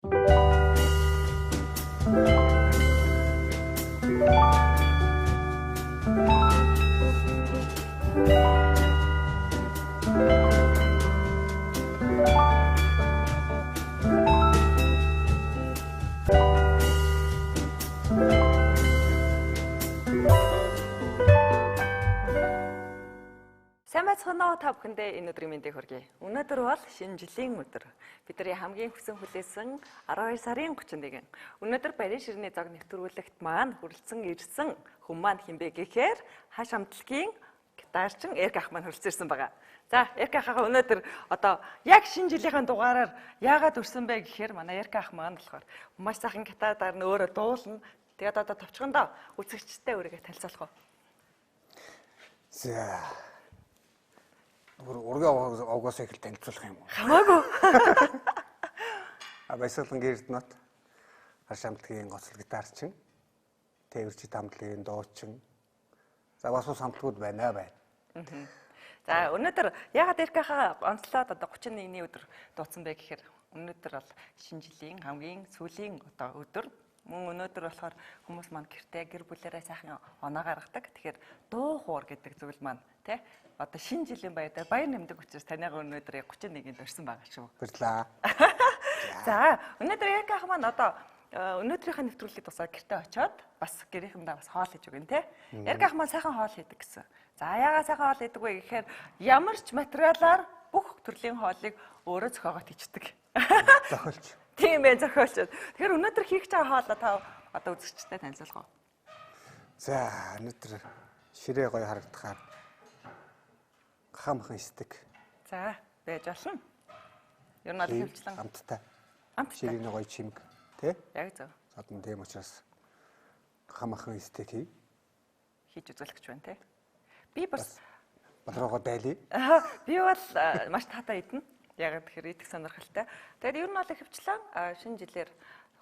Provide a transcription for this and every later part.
Сайн байцгаана уу, та бүхэндээ энэ өдрийн мэндийг хүргэе. Өнөөдөр бол шинэ жилийн өдөр. Бидний хамгийн хүсэн хүлээсэн 12 сарын 31. Өнөөдөр Барин ширний зог нэвтрүүлэгт маань хүрэлцэн ирсэн хүн маань хэн бэ гэхээр хаш амтлагийн гитарчин Эрк ах маань хүрэлцэн ирсэн байгаа. За, Эрк ахаа өнөөдөр одоо яг шинэ жилийнхээ дугаараар яагаад өрсөн бэ гэхээр манай Эрк ах маань болохоор маш сайхан гитар дарна, өөрөө дуулна. Тэгээд одоо товчхондоо үзэгчтэй өөрийгөө танилцуулах уу? За. Бүр ургийн овгоос их л танилцуулах юм уу? Хамаагүй. А баясгалан Эрдэнэт хаш амтлагийн гоцол гитарчин, тээвэрчит хамтлагийн дуучин. За бас ус хамтлагууд байна байна. За, өнөөдөр яагаад Эркахаа онцлоод одоо 31-ний өдөр дууцсан бэ гэхээр өнөөдөр бол шинэ жилийн хамгийн сүүлийн одоо өдөр. Мөн өнөөдөр болохоор хүмүүс маань гэртээ гэр бүлээрээ сайхан оноо гаргадаг. Тэгэхээр дуу хуур гэдэг зүйл маань тий одоо шинэ жилийн баяраар баяр нэмдэг учраас таныгаа өнөөдөр 31-нд орсон байгаа шүү. Баярлаа. За, өнөөдөр Эрках маань одоо өнөөдрийнхөө нэвтрүүлгийг тусаа гэртээ очиод бас гэрийнхэндээ бас хоол хийж өгнө тий. Эрках маань сайхан хоол хийдэг гэсэн. За, яагаад сайхан хоол хийдэг вэ гэхээр ямар ч материалаар бүх төрлийн хоолыг өөрөө зохиогоод хийждэг. Зохиолч. Тийм ээ, зохиолч. Тэгэхээр өнөөдөр хийх гэж байгаа хоолоо та одоо үзэгчдэд танилцуулах уу? За, өнөөдөр ширээ гоё харагдахаар гахамхан стейк. За, байж болно. Ер нь бол хөвчлэн амттай. Амттай. Ширээний гоё чимэг тий? Яг зөв. Одоо тийм учраас гахамхан стейк хий. Хийж үзүүлэх гэж байна тий. Би бас болрогоо дайлъя. Би бол маш таатай идэнэ. Яг тэгэхээр идэх сонирхолтой. Тэгээд ер нь бол хөвчлэн шинэ жилээр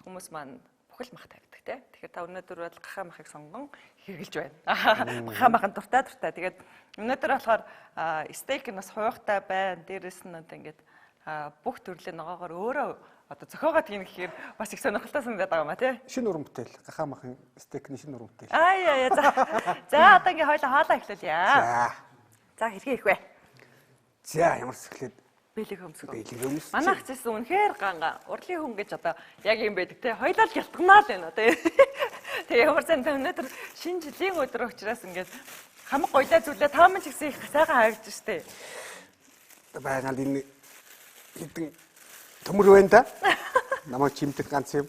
хүмүүс маань бүхэл мах тавьдаг тий. Тэгэхээр та өнөөдөр бол гахаа махыг сонгон хэрглэж байна. Гахаа мах нь дуртай дуртай. Тэгээд өнөөдөр болохоор стейк нь бас хуйхтай байна. Дээрээс нь одоо ингээд бүх төрлийн ногоогоор өөрөө одоо зохиогоод хийнэ гэхээр бас их сонирхолтой санагдаад байгаа юм а тий. Шинэ уран бүтээл. Гахаа махын стейкний шинэ уран бүтээл. Аа яа яа. За. За, одоо ингээд хоёлаа хоолоо эхлүүлье. За. За, хэрхэн их вэ? За, ямар сэхлээд бэлэг хөмсгөө. Бэлэг хөмсгөө. Манайх ч гэсэн үнэхээр ганга. Урлагийн хүн гэж одоо яг юм байдаг те. Хоёлаа л гялтганаа л байна те. Тэгээ ямар сайн та өнөөдөр шинэ жилийн өдөр учраас ингээд хамаг гоёлаа зүйлээ та мань ч гэсэн их сайхан харагдаж штэ. Байгаад энэ хэдэн төмөр байна да. Намайг чимдэг ганц юм.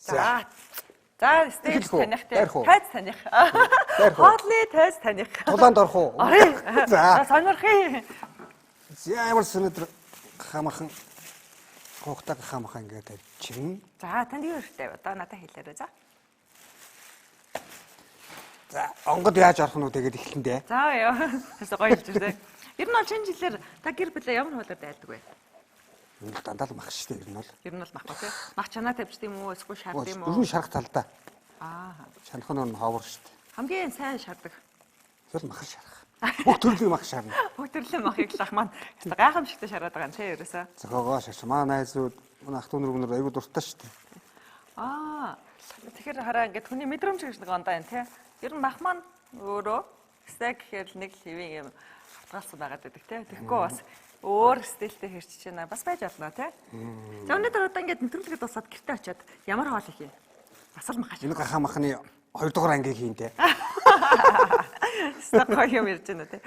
За. За, стейк таних те. Тайз таних. Хоолны тайз таних. Тулаанд орох уу? Орё. За. Сонирхъя. За, ямар өнөөдөр гахамхан хуухтай гахамхан ингээд тавьчихна. За, танд юу хэрэгтэй вэ? Одоо надад хэлээрэй. За. За, онгод яаж орох нь үү тэгээд эхлэн дээ. За ёо. Тэсээ гоё хэлж байна. Ер нь бол шинэ жилээр та гэр бүлээ ямар хоолоор дайлдаг вэ? Ер нь дандаа л мах шүү дээ, ер нь бол. Ер нь бол махгүй тий. Мах чанаа тавьчихд юм уу? Эсвэл шард юм уу? Ер нь шарах талдаа. Аа. Шанах нь ховор шүү дээ. Хамгийн сайн шардаг. Эсвэл мах шарах. Бүх төрлийн мах шарна. Бүх төрлийн махыг л ах маань гайхамшигтай шараад байгаа юм тий ерөөсөө. Зохиогоо шарч. Маа найзууд, манай ах дүүнэр мөнөр айгуу дуртай шүү дээ. Аа. Тэгэхээр хараа ингээд хүний мэдрэмж гэж нэг ондоо юм тий. Ер нь мах маань өөрөө стейк гэхээр нэг л хэвийн юм хавтгаалсан байгаад байдаг тий. Тэгэхгүй бас өөр стилтэй хэрчиж байна. Бас байж болно тий. За, өнөөдөр одоо ингээд нэвтрүүлгээ дуусаад гэртээ очиод ямар хоол хийх юм? Бас л мах. Энэ гахаа махны 2 дугаар ангийг хийн тий. Стаг гоё юм ярьж байна тий.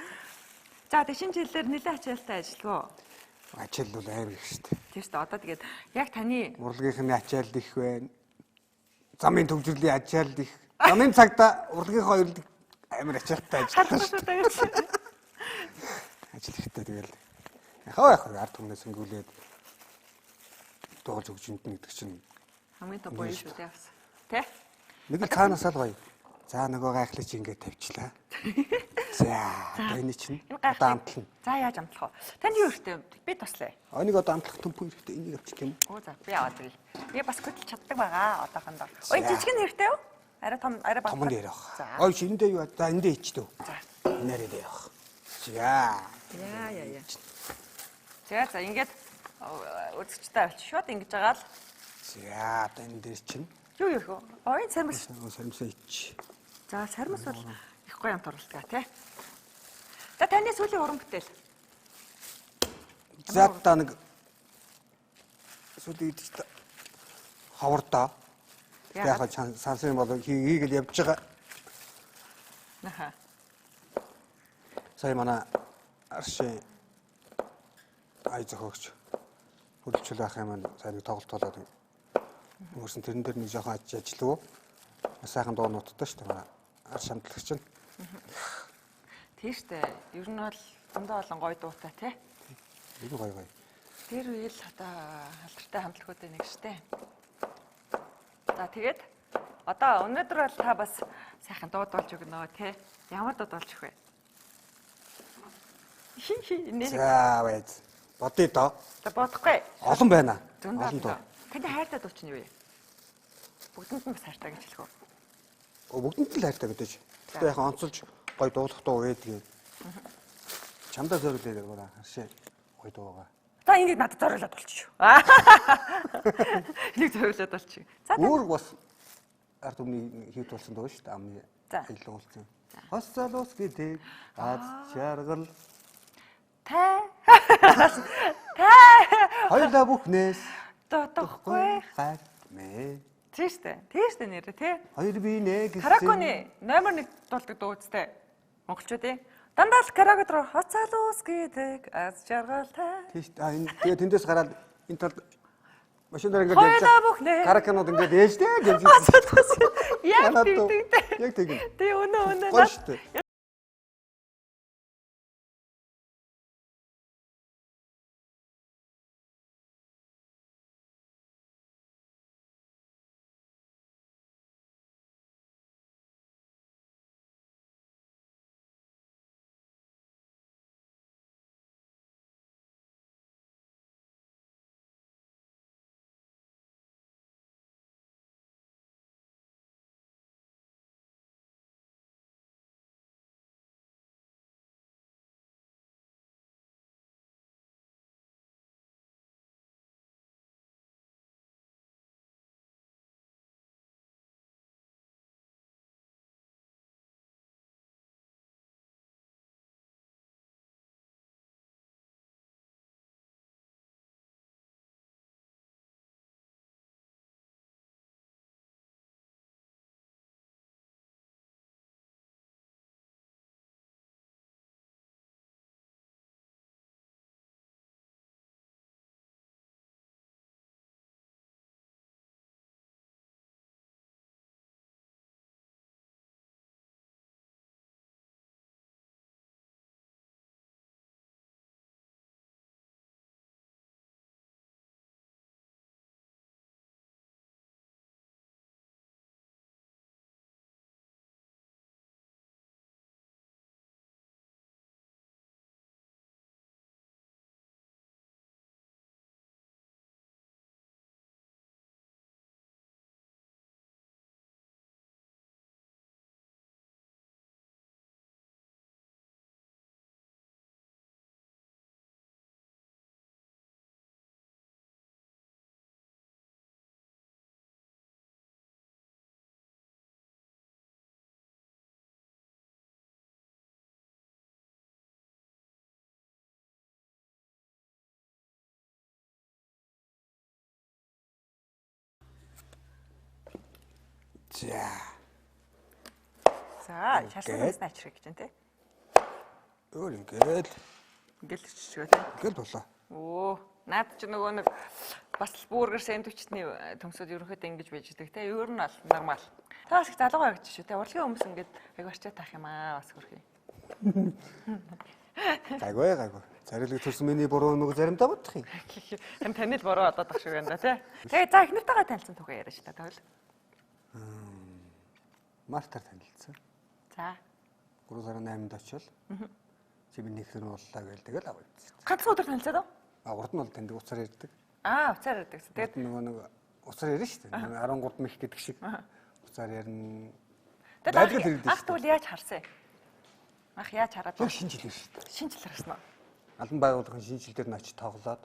За, тэг шинэ жилээр нэлээд ачаалтай ажиллав уу? Ачаал бол амар их шүү дээ. Тийм шүү дээ. Одоо тэгээд яг таны урлагийнхны ачаал их байна. Замын төвжирлийн ачаал их. Замын цагта урлагийн хоёр амар ачаалтай ажилласан шүү дээ. Ажил ихтэй тэгэл. Яхаа яах вэ? Ард түмнээс өнгөлээд дуулж өгч юмтэн гэдэг чинь хамгийн том буян шүү дээ бас. Тэ? Нэг л цаанаасаа л гоё. За, нөгөө гайхлыг чи ингээд тавьчлаа. За, одоо энэ чинь одоо амтлана. За, яаж амтлах вэ? Танд юу хэрэгтэй? Би туслая. Энийг одоо амтлах төмпөн хэрэгтэй. Энийг авчих юм. Оо за, би аваад ирье. Би бас хөдөлж чаддаг байгаа одоохондоо. Ой, жижиг нь хэрэгтэй юу? Арай том, арай бага. Том нь яриах. Ой, эндээ юу? За, эндээ ичдөө. За. Энэ арай явах. За. Яа, яа, яа. За, за, ингээд Үзэгчтэй авч шууд ингэж байгаа л. За одоо энэ дээр чинь юу юу хөө? Оюун сармис. Сармисаа ич. За сармис бол их гоё амт оруулдаг тий. За таны сүүлийн уран бүтээл. За та нэг сүүлийн идэж ховордоо. Яг сансын бол хийгээл явж байгаа. Аха. Сая манай аршин ай зохиогч хөрөлчл байх юм сайн нэг тоглолт болоод өнгөрсөн тэрэн дээр нэг жоохон ажиллав. Сайхан дуу нуттай шүү дээ манай арш хамтлагч нь. Тийм шүү дээ. Ер нь бол зөндөө олон гоё дуутай тий. Айгүй гоё гоё. Тэр үеэл одоо алдартай хамтлагуудын нэг шүү дээ. За тэгээд одоо өнөөдөр бол та бас сайхан дуу дуулж өгнө тий. Ямар дуу дуулж өгөх вэ? За байз. Бодъё доо. За бодохгүй. Олон байна. Олон дуу. Таны хайртай дуу чинь юу вэ? Бүгдэнд нь бас хайртай гэж хэлэх үү? Бүгдэнд нь л хайртай гэдэг чи. Гэтэ яг онцолж гоё дуулах дуу байдгийг. Чамдаа зориулъя гэдэг байна. Харшээ гоё дуу байгаа. За энийг надад зориулаад болчих. Энийг зориулаад болчих. За өөр бас ард түмний хийд болсон дуу шүү дээ. Амны аялал уулзсан. Хос залуус гэдэг аз жаргал тай. Тай. Хоёлаа бүхнээс дутахгүй гайтмэ. Тийм шүү дээ. Тийм шүү дээ нэрээ тий. Хоёр бие нэ гэсэн. Караокены номер 1 дуулдаг дуу үстэй. Монголчуудын дандаа л караоке руу хоцолуус гэдэг аз жаргалтай. Тийм шүү дээ. А энэ тэгээ тэндээс гараад энэ талд машинаар ингээд явж байгаа. Караокенууд ингээд ээжтэй гэж. Яг тэгдэг. Яг тэгнэ. Тий өнөө өнөө. Гоё шүү дээ. За. За, шарсан юмс наачрах гэж байна те. Өөр ингээл. Ингээл чичгөө те. Ингээл болоо. Өө, наад чи нөгөө нэг бас л бургер сэндвичний төмсөд ерөнхийдөө ингэж байж идэг те. Ер нь бол нормал. Та бас их залуу гэж шүү те. Урлагийн хүмүүс ингээд аяг арчаа таах юм аа бас хөрхий. Гайгүй гайгүй. Зарилэг төрсөн миний буруу нүг заримдаа бодох юм. Эм таны л буруу одоод ах шиг байна да те. Тэгээ за их нартайгаа танилцсан түүхээ яриач та тэгвэл. Мартаар танилцсан. За. 3 сарын 8-нд очил. Чи миний ихнэр боллоо гээл тэгэл аваад. Ганцхан өдөр танилцаад уу? А урд нь бол таньдаг уцаар ярьдаг. Аа, уцаар ярьдаг. Тэгээд нөгөө нэг уцаар ярина шүү дээ. 13 мэх гэдэг шиг уцаар ярина. Тэгээд ах тэгвэл яаж харсан юм? Ах яаж хараад байна? Шинэ жилээр шүү дээ. Шинэ жилээр харсан уу? Албан байгууллагын шинэ жил дээр нь очиж тоглоод.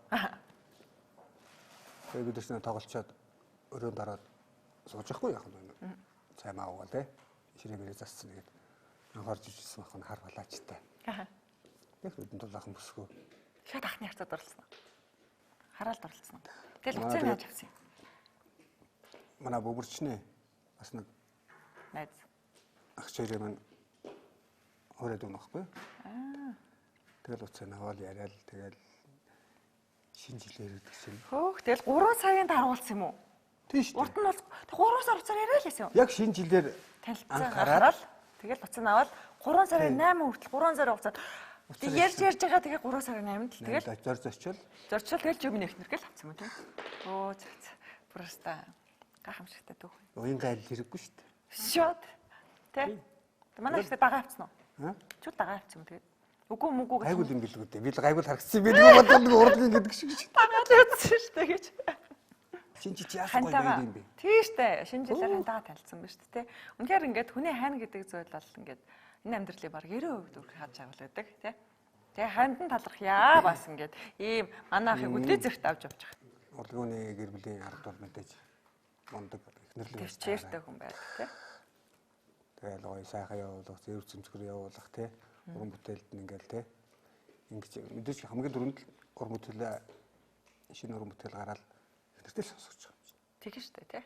Тэгээ бид нар тоглолцоод өрөөнд ороод сууж байхгүй яг нь. Цай маа уугаа те. Ширээ мэрээ зассан тэгээд анхаарч ижсэн байх нь хар балаачтай. Аа. Яг нүдэн тулаахан бүсгүй. Шат ахны харцаад оролцсон. Хараалд оролцсон. Тэгэл уцаа яаж авсан юм? Манай бөмбөрчний бас нэг найз. Ах чирээ маань хориод өгнө байхгүй. Аа. Тэгэл уцаа наваал яриад тэгэл шинэ жилээр ирдэг чинь. Хөөх тэгэл 3 сарын даруулсан юм уу? Тийм шүү. Урд нь бол 3 сар уцаар яриа л байсан юм. Яг шинэ жилээр танилцсан анхаарал тэгэл уцаа наваал 3 сарын 8 хүртэл 3 сарын хугацаанд ярьж ярьж байгаа тэгээ 3 сарын 8-нд л тэгэл зор зорчол. Зорчол тэгэл жимний эхнэр гэл авсан юм тийм. Өө зөө зөө. Просто гайхамшигтай түүх. Уян гайл хэрэггүй шүү дээ. Шот. Тэ? Манай ихтэй дагаа авцсан уу? Аа? Чүл дагаа авцсан юм тэгээд. Үгүй мүгүй гэж. Гайгүй юм билгүй дээ. Би л гайгүй харагдсан юм билгүй бодоод нэг урдгийн гэдэг шиг шүү. Дагаа л явсан шүү дээ гэж. Шинэ жил яах гоё байд юм бэ? Тийм шүү дээ. Шинэ жилээр хантайгаа танилцсан ба шүү дээ. Үнэхээр ингээд хүний хайна гэдэг зүйл бол ингээд энэ амьдралыг баг 90% дүүрэх хаж агуул байдаг тий. Тэгээ хандан талархъя бас ингээд ийм манай ахыг өдөө зэрэгт авч явж байгаа. Урлагийн гэр бүлийн ард бол мэдээж мундаг эхнэрлэг төвчээртэй хүн байдаг тий. Тэгэл гоё сайхан явуулах, зэвэр цэмцгэр явуулах тий. Уран бүтээлд нь ингээл тий. Ингэж мэдээж хамгийн түрүүнд л уран бүтээл шинэ уран бүтээл гараад эхнэртэй л сонсгож байгаа юм чинь. Тэгэн шүү дээ тий.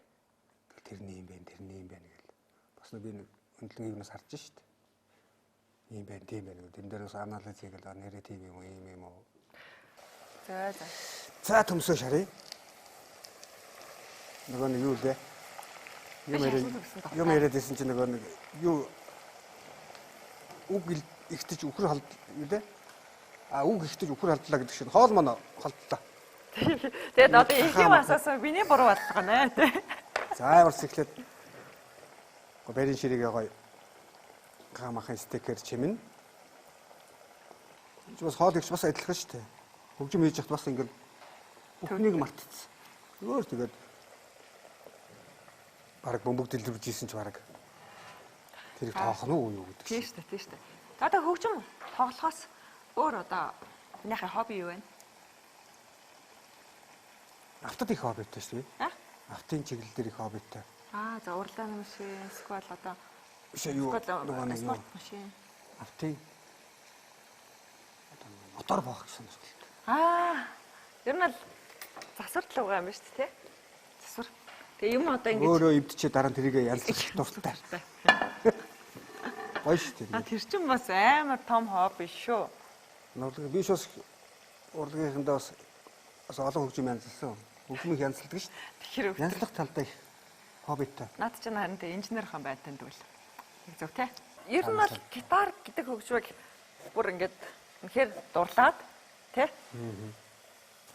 Тэгэл тэрний юм байна, тэрний юм байна гэл. Бас нэг би нэг өндлөнгийг нас харж шít. Ийм байна, тийм байна гэл. Тэрэн дээр бас анализ хийгээл нэрээ тийм юм уу, ийм юм уу. За за. За төмсөө шаръя. Нөгөө нэг юу лээ? Юм яриад юм яриад байсан чинь нөгөө нэг юу үг ихтэж үхэр холд юу лээ? А үг ихтэж үхэр холдлаа гэдэг чинь хоол мөн холдлоо. Тэгээд одоо их юм асуусан миний буруу бодлого нэ тий. За ямар ч эхлээд барин ширээгээ гоё гамахын стикер чимэн. Чи бас хоол ихч бас адилхан шүү дээ. Хөгжим хийж яхад бас ингээл бүхнийг мартцсан. Өөр тэгээд бараг бөмбөг дэлгэрж ийсэн ч бараг тэрийг тоох нь уу юу гэдэг. Тийм шүү дээ, тийм шүү дээ. Одоо хөгжим тоглохоос өөр одоо минийхээ хобби юу вэ? Автод их хоббитой шүү дээ. Аа? Автын чиглэл дээр их хоббитой. Аа, за уралдааны машин, эсвэл одоо биш юу нөгөө нэг юу спорт машин. Автын одоо мотор боох гэсэн сонирхолтой. Аа, ер нь л засвар талуугаа юм ба шүү дээ, тий? Засвар. Тэгээ юм одоо ингэж өөрөө эвдчээ дараа нь тэрийг янзлах дуртай. Гоё шүү дээ. А тэр чинь бас амар том хобби шүү. Урлаг би шус урлагийнхандаа бас бас олон хөгжим янзлсан. Хөгжмийг янзалдаг шүү дээ. Тэгэхээр янзлах талдаа их хоббитой. Наад чинь харин тэ инженер хан байна танд үл. Зөв те. Ер нь бол гитар гэдэг хөгжмийг бүр ингээд үнэхээр дурлаад те.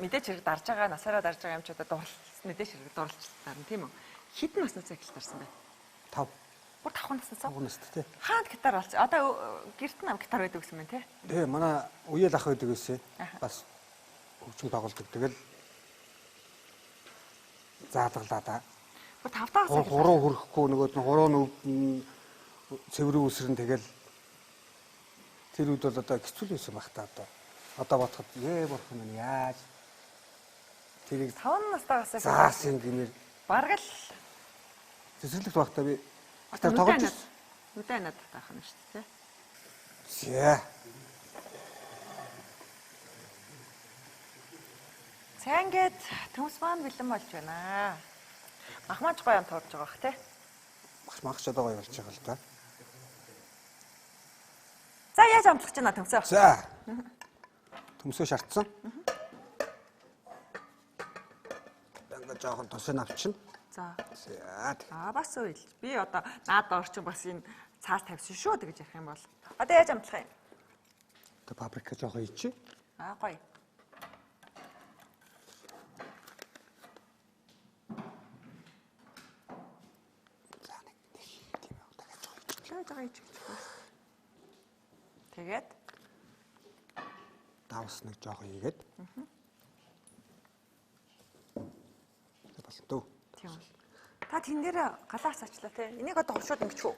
Мэдээч хэрэг дарж байгаа, насаараа дарж байгаа юм ч одоо дурлал мэдээч хэрэг дурлж дарна тийм үү? Хэдэн наснаас эхэлж дарсан бэ? 5. Бүр 5 наснаас. 5 настай тий. Хаана гитар олсон? Одоо гэрт нь гитар байдаг гэсэн мэн тий? Тий, манай үеэл ах байдаг байсан. Бас хөгжим тоглодог. Тэгэл заалгалаа да. Бүр 5 таагаас хуруу хөрөхгүй нөгөөд нь хуруу нүд цэврүү үсрэн тэгэл тэр үед бол одоо хэцүү л байсан байх та одоо. Одоо бодоход ээ бурхан минь яаж тэрийг 5 настайгаас заасан гэмээр бараг л цэцэрлэгт байхдаа би гитар тоглож байсан. Нүдэ надад таах нь шүү дээ. За. За ингээд төмс маань бэлэн болж байна. Мах маань ч гоё юм туурж байгаа бах тий. Мах мах ч одоо гоё болж байгаа л да. За яаж амтлах гэж байна төмсөө? За. Төмсөө шаардсан. Ингээ жоохон тосыг авчина. За. За. Аа бас үйл. Би одоо наад орчин бас энэ цаас тавьсан шүү гэж ярих юм бол. Одоо яаж амтлах юм? Одоо паприка жоохон хийчих. Аа гоё. За нэг тийм ээ дахиад жоохон хийчих. Жоохон хийчих. Тэгээд давс нэг жоохон хийгээд. Болно дөө. Тийм. Та тэн дээр галаас ачлаа те. Энийг одоо шууд ингэчих үү?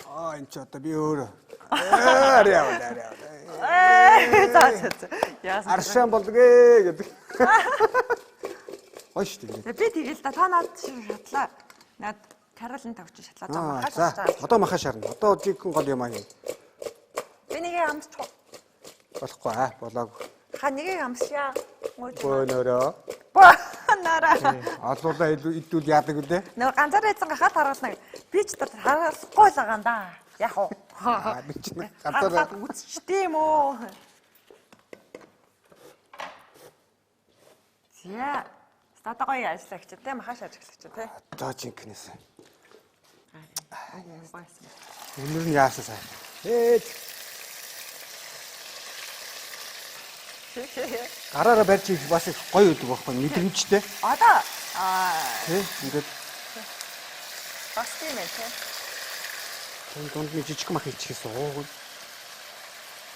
Аа энэ ч одоо би өөрөө. Арай яа, арай яа. За за за. Яасан. Аршаан болдгоо гэдэг. Гоё шүү дээ. Би тэгэл да та над шатлаа. Над Каролин тавч шатлаа. За маха шарна. Одоо маха шарна. Одоо жинхэнэ гол юм аа. Би нэгээ амсчих. Болохгүй аа болоогүй. Ха нэгээ амсъя. Бөөнөрөө. Бөөнөрөө. Олуулаа идвэл яадаг үлээ? Нөгөө ганцаараа идсэн гахаад харуулна. Би ч тэр харуулахгүй л байгаа юм да. Яг уу. Би ч ганцаараа үзчихтэй юм уу? За. Стата гоё ажиллагч тий махаш ажиглагч тий. Одоо жинкнээс. Өнөр нь яасан сайн. Ээж. Гараараа барьж их бас их гоё өгдөг байхгүй мэдрэмжтэй. Одоо тий ингээд бас тийм ээ тий. Тэр дунд нь жижиг мах хийчихээс ууг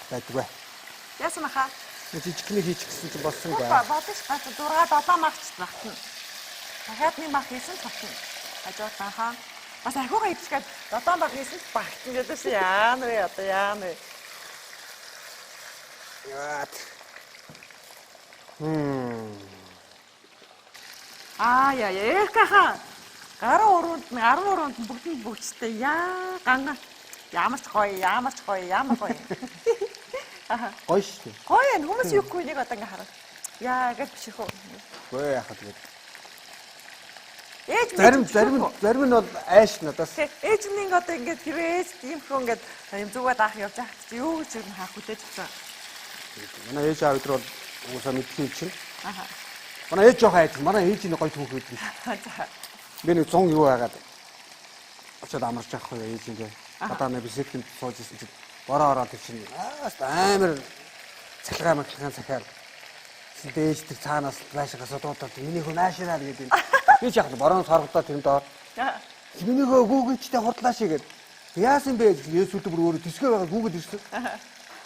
байдаг бай. Яасан маха? Жижигхний хийчихсэн чинь болсон гээ. Болно ш. 6 7 махч багтана. Дахиад нэг мах хийсэн ч багтана. Хажууд хаа. Бас ахиугаа идчихээд 7 мах хийсэн ч багтана гэдэг чи яана вэ одоо яана вэ? Яа. Аа яа Эрикаха гарan уруунд нь 10 уруунд нь бүгдэнд бүгчтэй яа ганга ямар ч гоё ямар ч гоё ямар гоё. Гоё шүү дээ. Гоё юм хүмүүс юугүй нэг одоо ингээ хараа. Яа гэж биших үү. Гүй яхад тэгээд. Ээж зарим нь бол айш надаас. Ээж нь ингээ одоо ингээ хэрвээ ээж ийм хүн ингээ юм зүгээ даах явж байхад чи юу гэж юм хаах хүлээж авсан. Манай ээж аав өдр бол уусаа мэдхий чинь. Аха. Манай ээж жоох айд. Манай ээж нэг гоё түүх өгдөг шүү. За. Би нэг 100 юу байгаад очоод амарч авах юу ээж ингээ. Одоо нэг бисэтэнд сууж исэн чинь бороо ороод тэр чинь амар цахилгаан махилгаан цахиал. Тэгсэн ээж тэр цаанаас байшаагаас дуудаад миний хөө наашираа гэдэг юм. Би ч яг борооноос хоргодоо тэр доор. Миний хөө гүүгээчтэй хурдлаа шиг гэд. Яасан бэ гэж ээж сүлдө бүр өөрөө төсгөө байгаа гүүгээд ирсэн.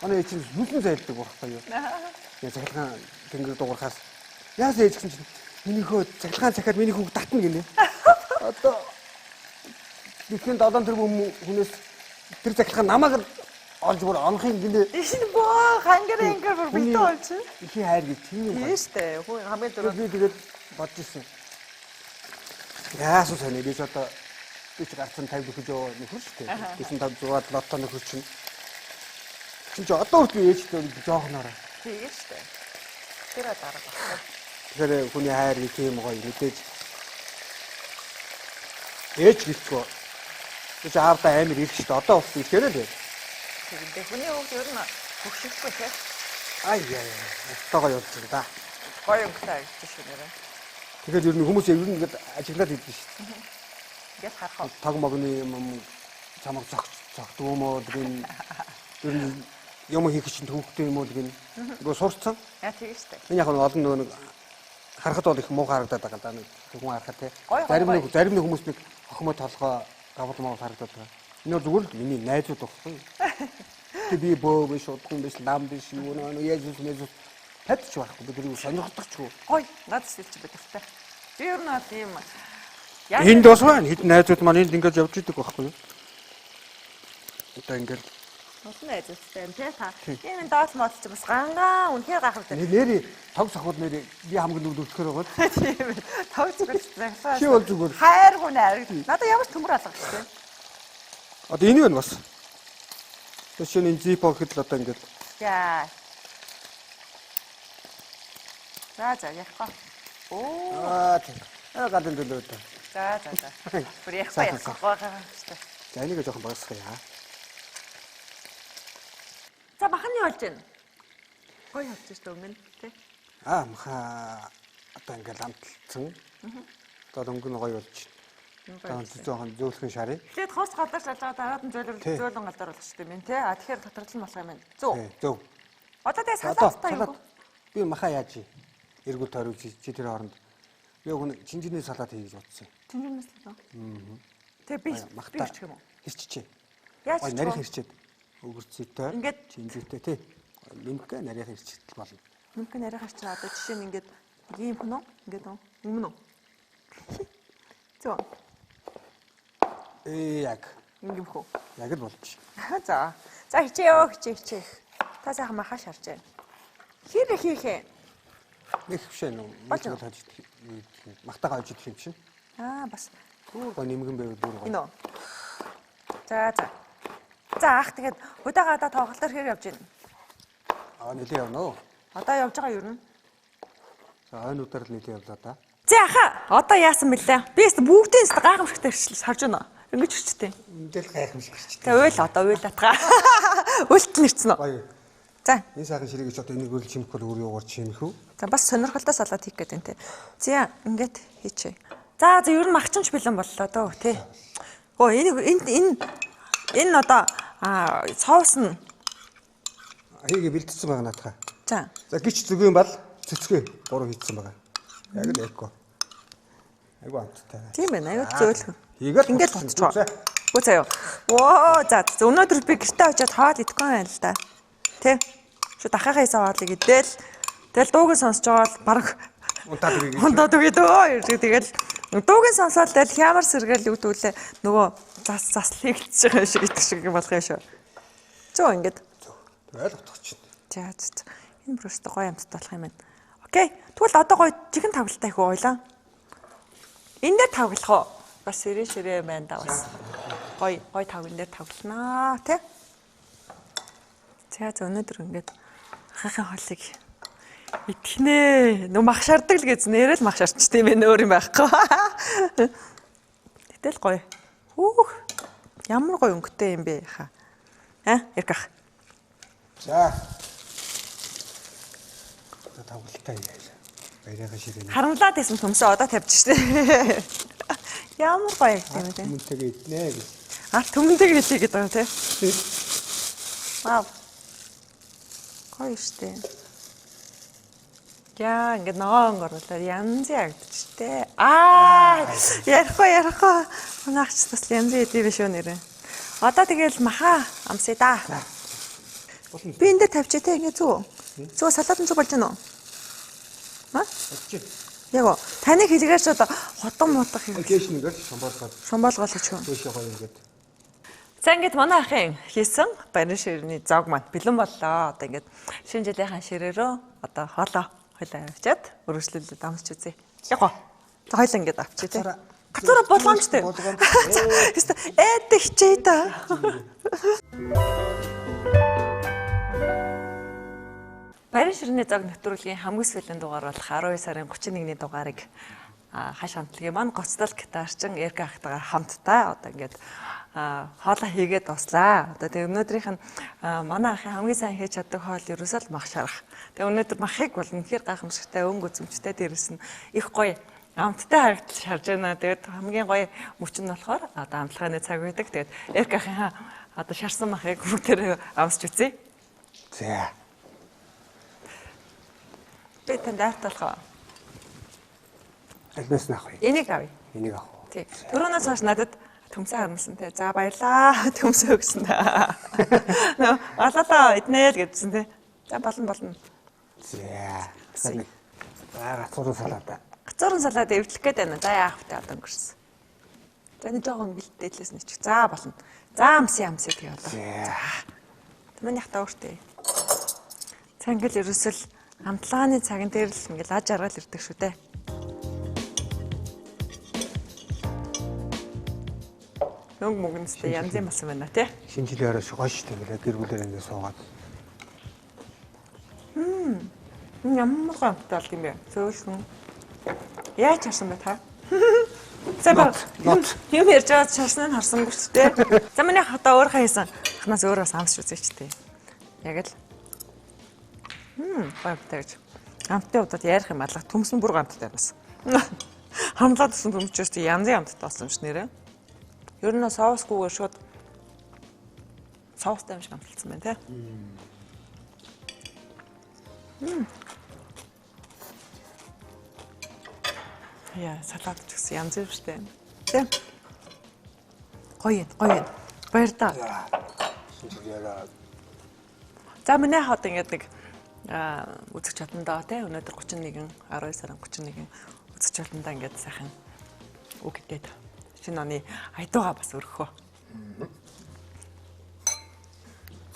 Манай ээж чинь нүлэн зайлдаг байхгүй юу? Тэгээ цахилгаан тэнгэр дуурахаас яасан ээж гэсэн чинь миний хөө цахилгаан цахиад миний хүүг татна гинэ. Одоо дэлхийн 7 тэрбум хүнээс тэр цахилгаан намайг олж бүр онохын гинэ. Ишин боо хангар ингэр бүр битүү олж. Ихийн хайр гэж тийм юм. Тийм штэ. Хүн хамгийн дөрөв би тэгээд бодож ирсэн. Яасан сони би ч одоо би ч гарцсан 50 40 жоо нөхөр штэ. Тэсэн 5 6 7 тоо нөхөр чинь. Чинь ч одоо хүртэл ээжтэй жоохноороо. Тийм штэ. Тэр дарга баггүй. Тэгэхээр хүний хайр гэж тийм гоё мэдээж ээж гэлтгөө. Би ч аавдаа амар ирэх штэ. Одоо болсон ихээр л. Тэгэндээ хүний хүүхд ер нь хөгшөхгүй те. Ай яа яа. Одоо гоё болж байна да. Гоё өнгөтэй гэж шүү нэрээ. Тэгэхээр ер нь хүмүүс ер нь ингээд ажиглаад идэв шүү дээ. Ингээд харах уу. Тог могны юм чамаг зогтдгүй юм уу гин ер нь юм хийх чинь төвхтэй юм уу гин. Нөгөө сурцсан. Яа тийм шүү дээ. Энэ яг нь олон нөгөө нэг харахад бол их муу харагдаад байгаа л да. Нэг хүн харахад те. Зарим нэг хүмүүс нэг хохимо толгой гавл мав харагдаад байгаа. Энэ бол зүгээр л миний найзууд байхгүй. Тэг би бөө биш, удган биш, лам биш, юу нөө Есүс Месүс тадч байхгүй. Би тэрийг сонирхдагч юу. Гой, надад сэлж байдаг та. Би ер нь бол ийм энд бас байна. Хэд найзууд маань энд ингэж явж идэг байхгүй юу? Одоо ингээл олон найзуудтай юм тий та. Тийм энэ доол модол чи бас гангаан үнэхээр гайхалтай. Нэрээ тог сахууд нэрээ би хамгийн нүд өвтгөр байгаа. Тийм ээ. Тог зүгээр загсаа. Чи бол зүгээр. Хайргүй найр. Надад ямар ч төмөр алга шүү дээ. Одоо энэ байна бас. Жишээ нь энэ зипо гэхэд л одоо ингээд. За. За за ярихгүй. Оо. Аа тийм. Аа гадан төлөө дөө. За за за. Бүр ярихгүй ярихгүй байгаа шүү дээ. За энийг жоохон багасгая. За баханы болж байна. Гоё болж шүү дээ өмнө тий. Аа маха одоо ингээд амталцсан. Одоо өнгө нь гоё болж байна. Одоо жоохон зөөлхөн шарыг. Тэгээд хос голоор шалж байгаа дараад нь зөөлөн голоор болох шүү дээ минь тий. А тэгэхээр тодорхойлол болох юм байна. Зөв. Зөв. Одоо тэгээ салааттай юу? Би маха яаж эргүүл тойруулж чи тэр хооронд би уг нь чинжирний салаат хий гэж бодсон. Чинжирний салаат. Аа. Тэгээ би хэрчих юм уу? Хэрччихэ. Яаж хэрчих? Нарийнх хэрчээд өгөрцөйтэй. Ингээд чинжиртэй тий. Нэмхэ нарийнх хэрчтэл болно. Нэмхэ нарийнх хэрчээ одоо жишээ нь ингээд ийм хүн үү? Ингээд үү? Өмнө үү? Зөв. Яг. Ингэм хөө. Яг л болж. За. За хичээё хичээ хичээ. Та сайхан маха шарж байна. Хэр хийх юм? Нэг биш ээ нөө. Болж Болж хожих махтагаа хожих юм чинь. Аа бас Бүр гоо нэмгэн байвал бүр гоо. энэ үү? За за. За ах тэгээд удаага одоо тоглолтоор хэр явж байна? Аа нилээ явна уу? Одоо явж байгаа юу? За ойнуудаар л нилээ явлаа да. За аха одоо яасан бэлээ? Би өст бүгдийн өст гайхамшигтай ирчлээ харж байна. Ингэж ирчтэй. Эндэл гайхамшиг ирчтэй. За уйл одоо уйлатгаа. Уйлт нь ирсэн үү? Гоё. За. Энэ сайхан ширийг ч одоо энийг өрл чимэх бол өөр юугаар чимэх үү? За бас сонирхолтой салат хийх гэдэг юм те. За ингээд хийчихье. За за ер нь махчинч бэлэн боллоо дөө тий. Өө энэ энэ энэ энэ одоо соус нь Хийгээ бэлтцсэн байгаа наатаха. за За гिच зүгэн бал цэцгээ гурав хийцэн байгаа. Яг л эко. Айгу амттай. тийм байна аюу зөөлхөн. Хийгээл Ингээд буцчихсан. буцчих. Үгүй заяа. Воо за за, өнөөдөр би гэртээ очиад хоол идэхгүй байна л да. Тэ. Шууд ахыхаа хийсэн хоолыг идэл. Тэгэл дууг нь сонсож байгаа бол баг Унтаад өгье гэж. Унтаад өгье дөө. Тэгэл дууг нь сонсоод тэгэл хямар сэргээл үүдүүлээ нөгөө зас заслыг идчих юм шиг идэх шиг болох юм шүү. Зөө ингээд. Тэгэл утгах чинь. За за. за. Энэ просто гоё амттай болох юм байна. Окей. Тэгвэл одоо гоё жигэн тавгалтай их ойлаа. Энэ дээр тавглах уу? Бас сэрээ ширээ байна да бас. Гоё гоё тавган дээр тавгланаа тий. За за өнөөдөр ингээд ахынхаа хоолыг итгэнэ. Нөө мах шардаг л гэж нэрэл мах шарч тийм ээ өөр юм байхгүй. Гэтэл гоё. Хүүх. Ямар гоё өнгөтэй юм бэ хаа. Аа, Эргах. За. Одоо тавгалтай яа. Баярынхаа ширээ. Харамлаад байсан төмсөө одоо тавьж штэ. Ямар гоё юм бэ? Түмэнтэйгээ иднэ гэж. Арт түмэнтэйг хэлье гэдэг юм тий. Вау. Гоё штэ. Яа, ингээд ногоон оруулаад янз ягдчихтэй. Аа, ярихгүй ярихгүй. Манайх ч бас янз идэв биш үү нэрээ. Одоо тэгэл маха амсъя да. Болно. Би энэ дээр тавьчих те ингээд зүг. Зүг салат нь зүг болж байна уу? Ха? Болчих. Яг оо. Таны хэлгээр ч одоо хутан мутах юм. Дээш нь ингээл шомбоолгоод Шомбоолгоол хийчих үү? дээшээ гоё ингээд. За ингээд манай ахын хийсэн барин ширээний зог маань бэлэн боллоо. Одоо ингээд шинэ жилийнхаа ширээрөө одоо хоолоо хойлоо авчиад өргөжлөлөд амсч үзье. Яг гоо. За хойлоо ингээд авчи тий. Гацаараа. Гацаараа болгоомжтой. Болгоомжтой. Хэвээ эд хичээ та. Барин ширээний зог нэвтрүүлгийн хамгийн сүүлийн дугаар болох 12 сарын 31-ний дугаарыг хаш хамтлагийн маань гоцдол гитарчин Эрка ахтайгаа хамтдаа одоо ингээд хоолоо хийгээд дуслаа. Одоо тэгээ өнөөдрийнх нь манай ахын хамгийн сайн хийж чаддаг хоол ерөөсөө л мах шарах. Тэгээ өнөөдөр махыг бол үнэхээр гайхамшигтай өнгө үзэмжтэй дээрэс нь их гоё амттай харагдал шарж байна. Тэгээд хамгийн гоё мөч нь болохоор одоо амтлагын цаг байдаг. Тэгээд Эрка ахын одоо шарсан махыг бүгдээрээ амсч үзье. За. Би танд айталах уу? Альнаас нь авах юм. Энийг авъя. Энийг авах уу? Тий. Түрүүнээс хойш надад төмсөө харамсан те. За баярлаа. Төмсөө өгсөн. Нөө алалаа иднэ л гэдсэн те. За болно болно. За. За гацуурын салат. Гацуурын салат эвдлэх гээд байна. За яах вэ одоо өнгөрсөн. За нэг жоохон гэлтэлээс нэг ч. За болно. За амсъя амсъя тий одоо. За. Миний хата өөртөө. За ингээл ерөөсөл амтлагааны цаган дээр л ингээл аж аргал ирдэг шүү дээ. Мөнгө мөнгөнстэй янз юм болсон байна тий. Шинэ жилийн орой гоё шүү дээ. Ингээл гэр бүлээр ингээд суугаад. Ямар гоё амттай болд юм бэ? Зөөлхөн. Яаж харсан бэ та? За ба. Нот. Юм ярьж байгаа шарсныг харсангүй шүү дээ. За миний хата өөрийнхөө хийсэн ханаас өөрөө бас амсч үзээч тээ. Яг л. Гоё амттай гэж. Амттай удаад ярих юм алга төмсөн бүр амттай бас. Хамлаад өсөн төмчөөс янзын амттай болсон юм ш нэрээ. Ер нь соусгүйгээр шууд соустай юм шиг амталсан байна тий. Яа, салат ч гэсэн янз бүр штэ. Тэ. Гоё юм, гоё юм. Баяр та. Шинэ жилийн орой. За миний хад ингээд нэг үзэгч чадандаа тий өнөөдөр 31 12 сарын 31 үзэгч чадандаа ингээд сайхан үг хэлээд шинэ оны айдууга бас өргөхөө.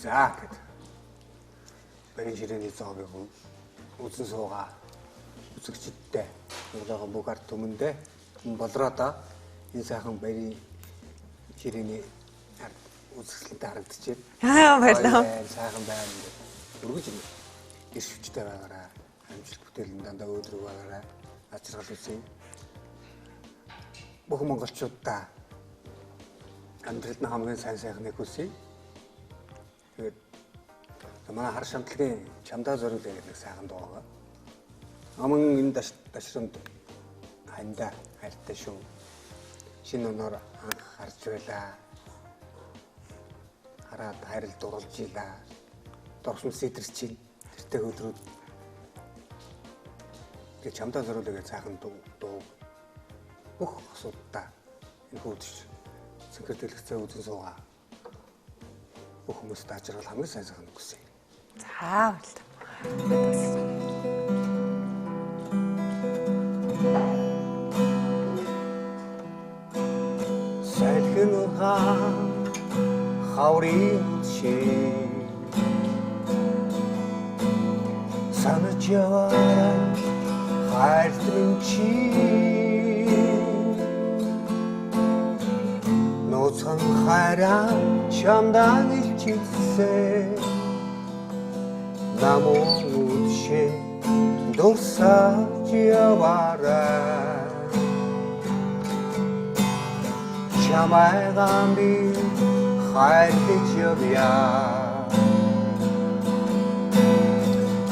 За гэд. Барин ширээний зоогийг үзэн суугаа. үзэгчидтэй Монголын бүх ард түмэндээ болроо энэ сайхан баярын ширээний ард үзэсгэлэнтэй харагдчихэв. Аа баярлалаа. Сайхан байна. Өргөж эрс хүчтэй байгаарай. Амжилт бүтээл нь дандаа өөдрөг байгаарай. Аз жаргал хүсье. Бүх монголчуудаа амьдралд нь хамгийн сайн сайхныг хүсье. Тэгээд манай хар шамтлагийн чамдаа зориулъя гэдэг сайхан дуу байгаа. Аман энэ дашрамд хандаа хайртай шүү. Шинэ оноор анх харж байлаа. Хараад хайрл дурлж илаа. Дорсон сэтэрч чинь тэртэй өдрүүд. Тэгээ чамдаа зориулъя гэж сайхан дуу бүх асуудаа энэ хүүдч цэнхэр дэлгэцээ үзэн суугаа. Бүх хүмүүст аз жаргал хамгийн сайн сайхан хүсье. За баярлалаа. Салхин ургаан хаврын шиг санаж яваарай хайрт минь чи нууцхан хайраа чамдаа илчилсэн намун үдшээ дурсаж яваарай чамайгаа би хайрлаж явъя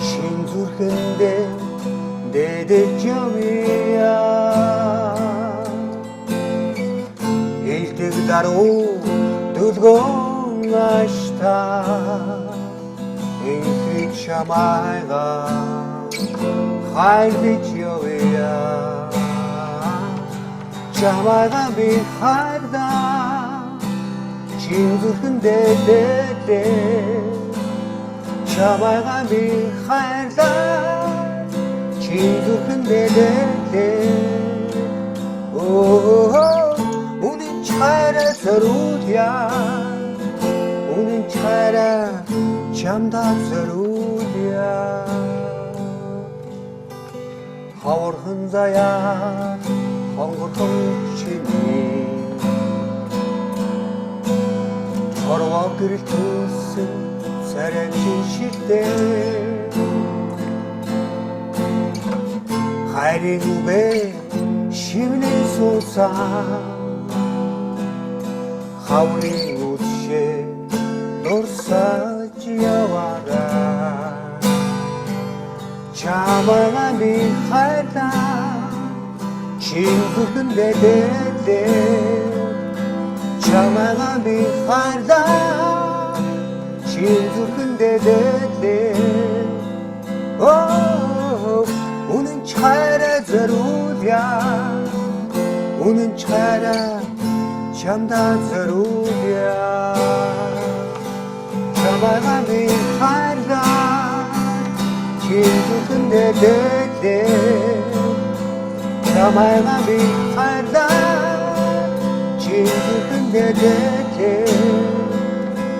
шин зүрхэндээ дэдэж явъя илдэг даруй дүлгөн аштаа инхийг чамайгаа хайрлаж явъя чамайгаа би хайрлаа чин зүрхэндээ дэдээ чамайгаа би хайрлаа чин зүрхэндээ дэдээ оо үнэн чараа зориулъя үнэн чараа чамдаа зориулъя ховорхон заяа хонгорхон чимээ хорвоо гэрэл төсөн царай чин шилтэй хайрын үбэ шивнэн суусан хаврын үдшээ дурсаж яваарай чамайгаа би хайрлаа чин зүрхэндээ дэдээ чамайгаа би хайрлаа чин зүрхэндээ дэдээ оо үнэн чараа зориулъя үнэн чараа чамдаа зориулъя чамайгаа би хайрлаа чин зүрхэндээ дэдээ чамайгаа би хайрлаа чин зүрхэндээ дэдээ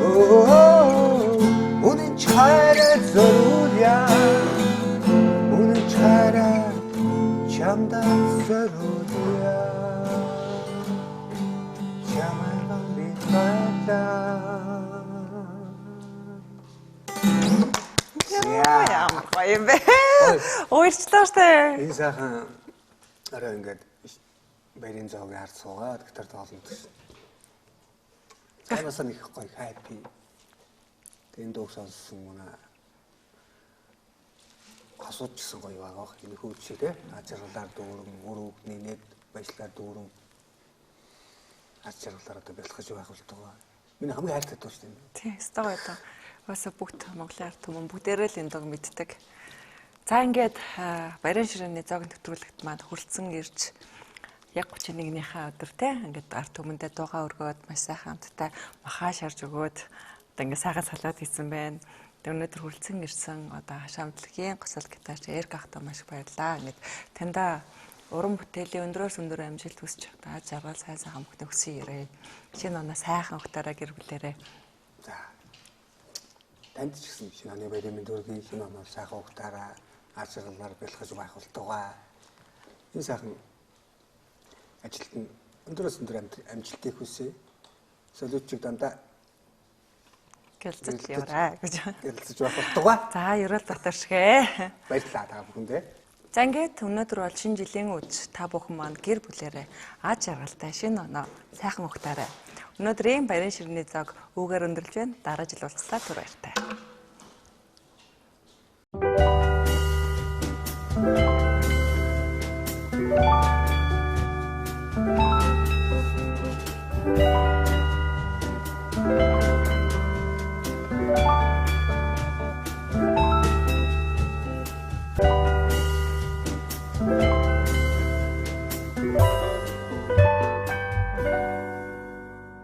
оо үнэн чараа зориулъя үнэн чараа чамдаа зориулъя чамайгаа би хайрлаа. Ямар гоё юм бэ? Уурчлаа штэ. Энэ сайхан арай ингээд баярын зоогийн ард суугаад гитар тоглоно гэсэн. Цаанаас нэг гоё happy. Тэгээд дууг сонссон манай асууж гисэн гоё байгаа бох. Энэ хүү чи те аз жаргалаар дүүрэн, үр үг нэнээд баярлалаар дүүрэн аз жаргалаар одоо бэлхэж байх болтугай. Миний хамгийн хайртай дуу шүү дээ. Тийм, ёстой гоё дуу. Угаасаа бүгд Монголын ард түмэн бүгдээрээ л энэ дууг мэддэг. За ингээд баярын ширээний зоог нэвтрүүлэгт маань хүрэлцэн ирж яг 31-ийнхаа өдөр те ингээд ард түмэндээ дуугаа өргөөд маш сайхан амттай махаа шарж өгөөд одоо ингээд сайхан салаад хийсэн байна. Тэг өнөөдөр хүрэлцэн ирсэн одоо хашаамтлагийн госол гитарч Эрк ахтай маш их баярлалаа. Ингээд таньда уран бүтээлийн өндрөөс өндөр амжилт хүсч одоо аз жаргал сайн сайхан бүхний хүсье ирээ. Шинэ оноо сайхан ухтаараа гэр бүлээрээ. За. Танд ч гэсэн шинэ оны баярын мэнд хүргэе. Шинэ оноо сайхан ухтаараа Аз жаргалаар бэлхэж байх болтугай. Энэ сайхан ажилд нь өндрөөс өндөр амжилтыг хүсье. Солиучиг дандаа Гэлцэж яваарай гэж. Гэлцэж байх болтугай. За, ерөөл дотор шигэ. Баярлалаа та бүхэндээ. За, ингээд өнөөдөр бол шинэ жилийн үз та бүхэн маань гэр бүлээрээ аз жаргалтай шинэ оноо сайхан угтаарай. Өнөөдрийн баярын ширээний зог үүгээр өндөрлж байна. Дараа жил уулзлаа, түр баяртай.